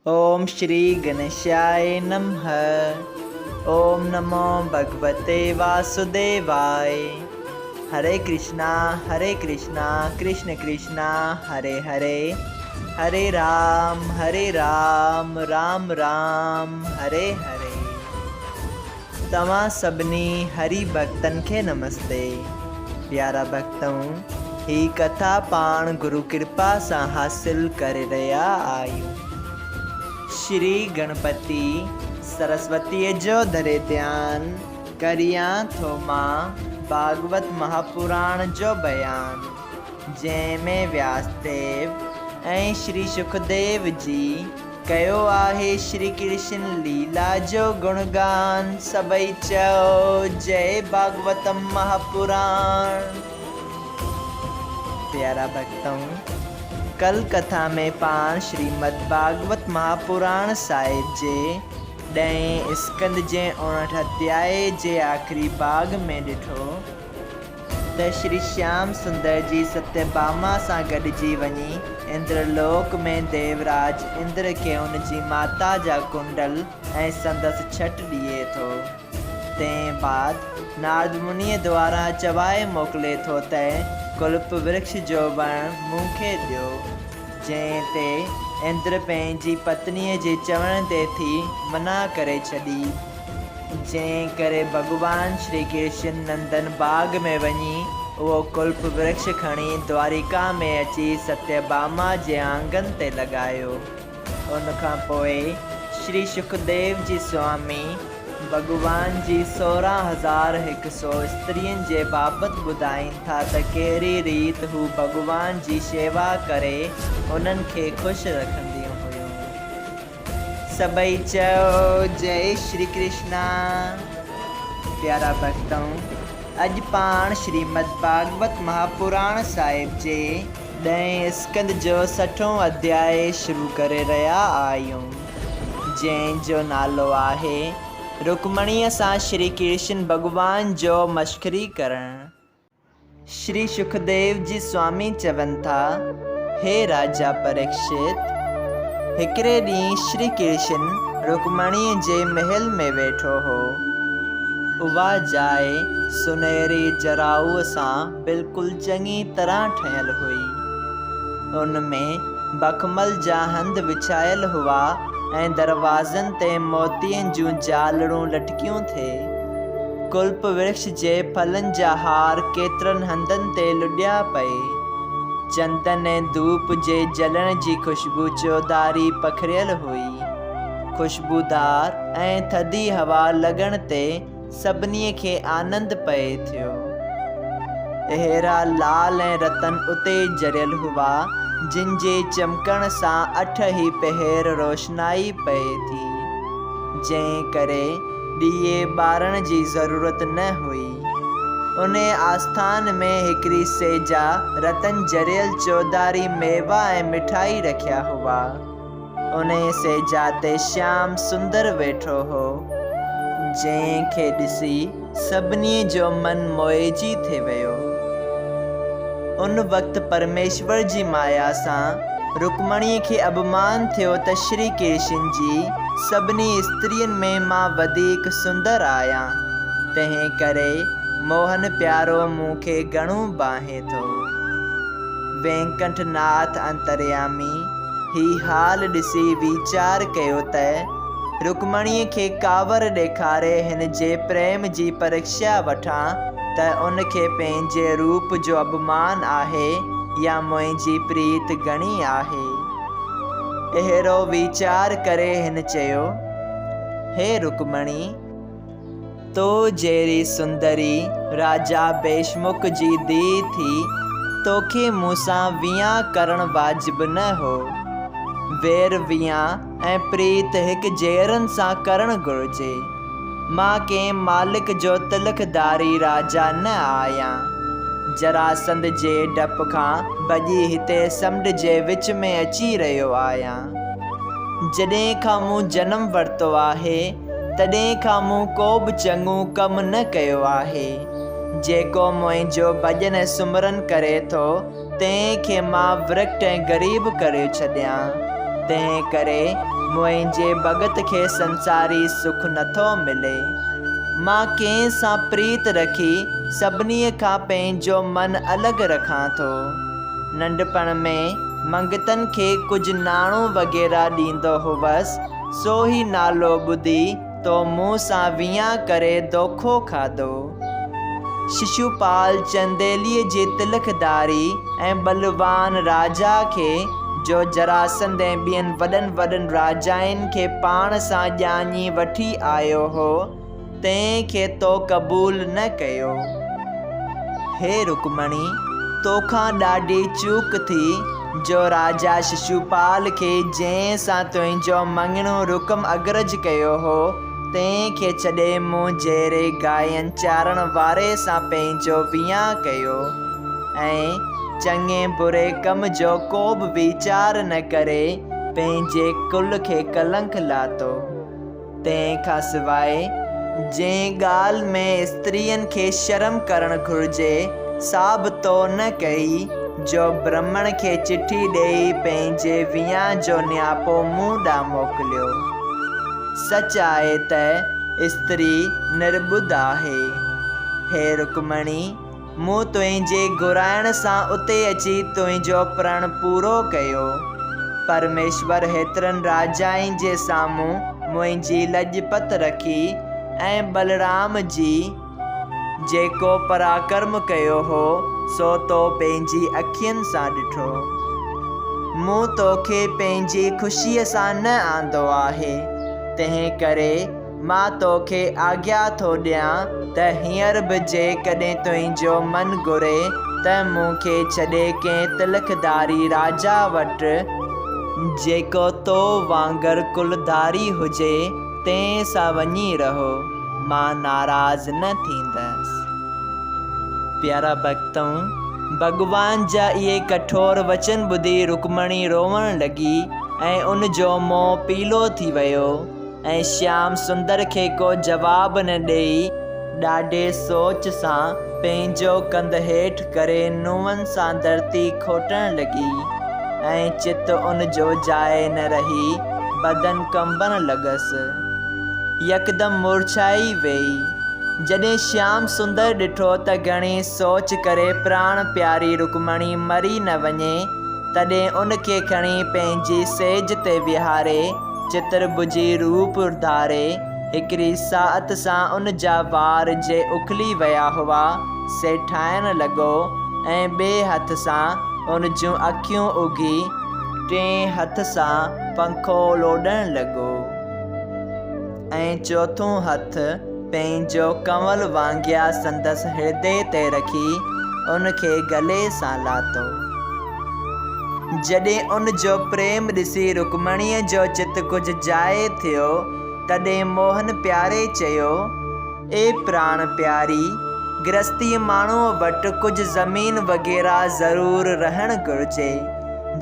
اوم شري گڻيشاء نمھ اوم نمو ڀڳوتي واسوديواء هري ڪرشنا هري ڪرشنا ڪرشن ڪرشنا هري هري هري رام هري رام رام رام هري هري. توهان سڀني هري ڀڳتن کي نمستي. پيارا ڀڳتؤ! هي ڪٿا پاڻ گرو ڪرپا سان حاصل ڪري رهيا آهيون. شري گڻپتي سرسوتيء جو ڌري ڌيان، ڪريان ٿو مان ڀاڳوت مهاپراڻ جو بيان، جنهن ۾ وياس ديو ۽ شري شڪديو جي ڪيو آهي شري ڪرشن ليلا جو گڻگان، سڀئي چئو جئي ڀاڳوتم مهاپراڻ. پيارا ڀڳتؤ! ڪل ڪٿا ۾ پاڻ شريمد ڀاڳوت مهاپراڻ صاحب جي ڏهين اسڪند جي 59 اڌيائي جي آخري ڀاڳ ۾ ڏٺو ته شري شيام سندر جي ستيڀاما سان گڏجي وڃي اندر لوڪ ۾ ديوراج اندر کي ان جي ماتا جا ڪنڊل ۽ سندس ڇٽ ڏئي ٿو. تنهن بعد نارد منيء دواران چوائي موڪلي ٿو ته ڪلپ ورڪش جو وڻ مون کي ڏيو. جنهن تي اندر پنهنجي پتنيء جي چوڻ تي ٿي منع ڪري ڇڏي. جنهن ڪري ڀڳوان شري ڪرشن نندن باغ ۾ وڃي اهو ڪلپ ورڪش کڻي دواريڪا ۾ اچي ستيڀاما جي آنگن تي لڳايو. ان کان پوء شري شڪديو جي سوامي ڀڳوان جي 16,100 استرين جي بابت ٻڌائين ٿا ته ڪهڙي ريت هو ڀڳوان جي شيوا ڪري انهن کي خوش رکنديون هيون. سڀئي چئو جئي شري ڪرشنا. پيارا ڀڳتؤ! اڄ پاڻ شريمد ڀاڳوت مهاپراڻ صاحب جي ڏهين اسڪند جو سٺون اڌيائي شروع ڪري رهيا آهيون، جنهن جو نالو آهي، رڪمڻيء سان شري ڪرشن ڀڳوان جو مشخري ڪرڻ. شري شڪديو جي سوامي چون ٿا، هي راجا پريڪشت! هڪڙي ڏينهن شري ڪرشن رڪمڻيء جي محل ۾ ويٺو هو. اها جاء سونهري جرائوء سان بلڪل چڱي طرح ٺهيل هئي. ان ۾ بخمل جا هنڌ وڇايل هئا ۽ دروازن تي موتين جون جالڙون لٽڪيون ٿي. ڪلپ ورڪش جي ڦلن جا هار ڪيترن هنڌن تي لڏيا پئي. چندن ۽ ڌوپ جي جلڻ جي خوشبو چوڌاري پکڙيل هئي. خوشبودار ۽ ٿڌي هوا لڳڻ تي سڀني کي آنند پئي ٿيو. اهڙا لال ۽ رتن اتي جڙيل هئا، جن جي چمڪڻ سان اٺ ئي پهر روشنائي پئي ٿي، جنهن ڪري ڏيئي ٻارڻ جي ضرورت نه هئي. انهيء آسٿان ۾ هڪڙي سيجا رتن جڙيل چوڌاري ميوا ۽ مٺائي رکيا هئا. انهيء سيجا تي شيام سندر ويٺو هو، جنهن کي ڏسي سڀني جو من موهجي ٿي ويو. ان وقت پرميشور جي مايا سان رڪمڻيء کي اڀمان ٿيو ته شري ڪرشن جي سڀني استرين ۾ مان وڌيڪ سندر آهيان، تنهن ڪري موهن پيارو مون کي گهڻو ڀانئي ٿو. وينڪنٺ ناٿ انتريامي هي حال ڏسي ويچار ڪيو ته رڪمڻيء کي ڪاوڙ ڏيکاري هن جي پريم جي پريکشا وٺان ته ان کي پنهنجي روپ جو اڀمان آهي يا منهنجي پريت گهڻي آهي. اهڙو ويچار ڪري هن چيو، هي رڪمڻي! تو جهڙي سندري راجا بيشمڪ جي ڌيء ٿي توکي مون سان ويان ڪرڻ واجب نه هو. وير ويان ۽ پريت هڪ جهڙن سان ڪرڻ گهرجي. مان ڪنهن مالڪ جو تلخداري راجا نه آهيان. جراسند جي ڊپ کان ڀڄي هتي سمنڊ جي وچ ۾ اچي رهيو آهيان. جڏهن کان مون جنم ورتو آهي، تڏهن کان مون ڪو به چڱو ڪم نه ڪيو آهي. جيڪو منهنجو ڀڄن ۽ سمرن ڪري ٿو، تنهن کي مان ورڪٽ ۽ غريب ڪريو ڇڏيان. تنهن ڪري منهنجي ڀڳت کي سنساري سک نٿو ملي. مان ڪنهن سان پريت رکي سڀني کان پنهنجو من الڳ رکان ٿو. ننڍپڻ ۾ منگتن کي ڪجهه ناڻو وغيره ڏيندو هوس، سو هي نالو ٻڌي تو مون سان ويان ڪري دوکو کاڌو. ششوپال چنديليء جي تلخداري ۽ ٻلوان راجا کي، جو جراسنڌ ۽ ٻين وڏن وڏن راجائن کي پاڻ سان ڄاڃي وٺي آيو هو، تنهن کي تو قبول نه ڪيو. هي رڪمڻي! توکان ڏاڍي چوڪ ٿي، جو راجا ششوپال کي، جنهن سان تنهنجو مڱڻو رڪم اگرج ڪيو هو، تنهن کي ڇڏي مون جهڙي گاين چارڻ واري سان پنهنجو ويان ڪيو ۽ چڱي بري ڪم جو ڪو به ويچار نه ڪري پنهنجي ڪل کي ڪلنڪ لاتو. تنهن کان سواء جنهن ڳالهه ۾ استرين کي شرم ڪرڻ گهرجي، سا به تو نه ڪئي، جو برهمڻ کي چٺي ڏيئي پنهنجي ويان جو نياپو مون ڏانهن موڪليو. سچ آهي ته استري نرٻڌ آهي. هي رڪمڻي! مون تنهنجي گهرائڻ سان اتي اچي تنهنجو پرڻ پورو ڪيو. پرميشور هيترن راجائن جي سامهون منهنجي لڄ پت رکي ۽ ٻلرام جي جيڪو پراڪرم ڪيو هو، سو تو پنهنجي اکين سان ڏٺو. مون توکي پنهنجي خوشيء سان نه آندو آهي، تنهن ڪري مان توکي آگيا ٿو ڏيان ته هينئر به جيڪڏهن تنهنجو من گهري ته مون کي ڇڏي ڪنهن تلخداري راجا وٽ، جيڪو تو وانگر ڪلڌاري هجي، تنهن سان وڃي رهو، مان ناراض نه ٿيندس. پيارا ڀڳتؤ! ڀڳوان جا اهي ڪٺور وچن ٻڌي رڪمڻي روئڻ لڳي ۽ ان جو منهن پيلو ٿي ويو. ۽ شيام سندر کي ڪو جواب نه ڏيئي، ڏاڍي سوچ سان پنهنجو ڪنڌ هيٺ ڪري نونهن سان ڌرتي کوٽڻ لڳي ۽ چت ان جو جاء نه رهي بدن ڪنبڻ لڳس. يڪدم مورڇائي ويئي. جڏهن شيام سندر ڏٺو ته گهڻي سوچ ڪري پراڻ پياري رڪمڻي مري نه وڃي، تڏهن ان کي کڻي پنهنجي سيج تي ويهاري، چترڀجي روپ ڌاري، هڪڙي ساعت سان ان جا وار جي اکلي ويا هئا، سي ٺاهڻ لڳو ۽ ٻئي هٿ سان ان جون اکيون اگهي، ٽئين هٿ سان پنکو لوڏڻ لڳو ۽ چوٿون هٿ پنهنجو ڪنول وانگيان سندس هردي تي رکي، ان کي گلي سان لاتو. جڏهن ان جو پريم ڏسي رڪمڻيء جو چت ڪجهه جاء ٿيو، تڏهن موهن پياري چيو، اي پراڻ پياري! گرهستي ماڻهوء وٽ ڪجهه زمين وغيره ضرور رهڻ گهرجي،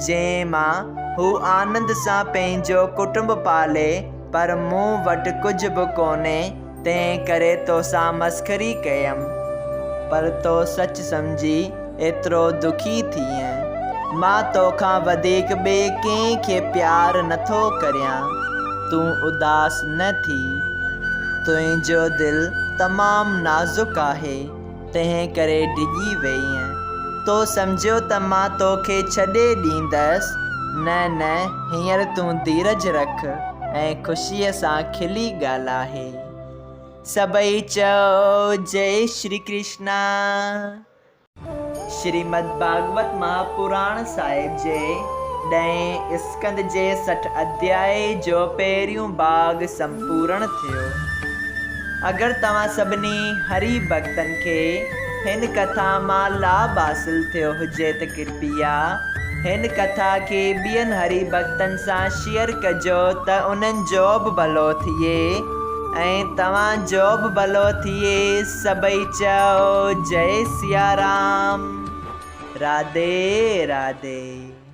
جنهن مان هو آنند سان پنهنجو ڪٽنب پالي، پر مون وٽ ڪجهه به ڪونهي، تنهن ڪري توسان مسخري ڪيم، پر تو سچ سمجهي ايترو دکي ٿئين. مان توکان وڌيڪ ٻئي ڪنهن کي پيار نٿو ڪريان. تون اداس نه ٿي. تنهنجو دل تمام نازڪ آهي. تنهن ڪري ڊڄي ويئين. تو سمجهيو ته مان تو کي ڇڏي ڏيندس. نه نه، هينئر تون ڌيرج رک ۽ خوشيء سان کلي ڳالهاء. سڀئي چئو، جئي شري ڪرشنا. شريمد ڀاڳوت مهاپراڻ صاحب جي ڏهين اسڪنڌ جي 60 اڌيائي جو پهريون ڀاڳ سمپورڻ ٿيو. اگر توهان سڀني هري ڀڳتن کي هن ڪٿا مان لاڀ حاصل ٿيو هجي ته ڪرپيا هن ڪٿا کي ٻين هري ڀڳتن سان شيئر ڪجو ته انهن جو به ڀلو ٿئي ۽ توهان جو به ڀلو ٿئي سڀئي چئو جئي سيارام راڌي راڌي.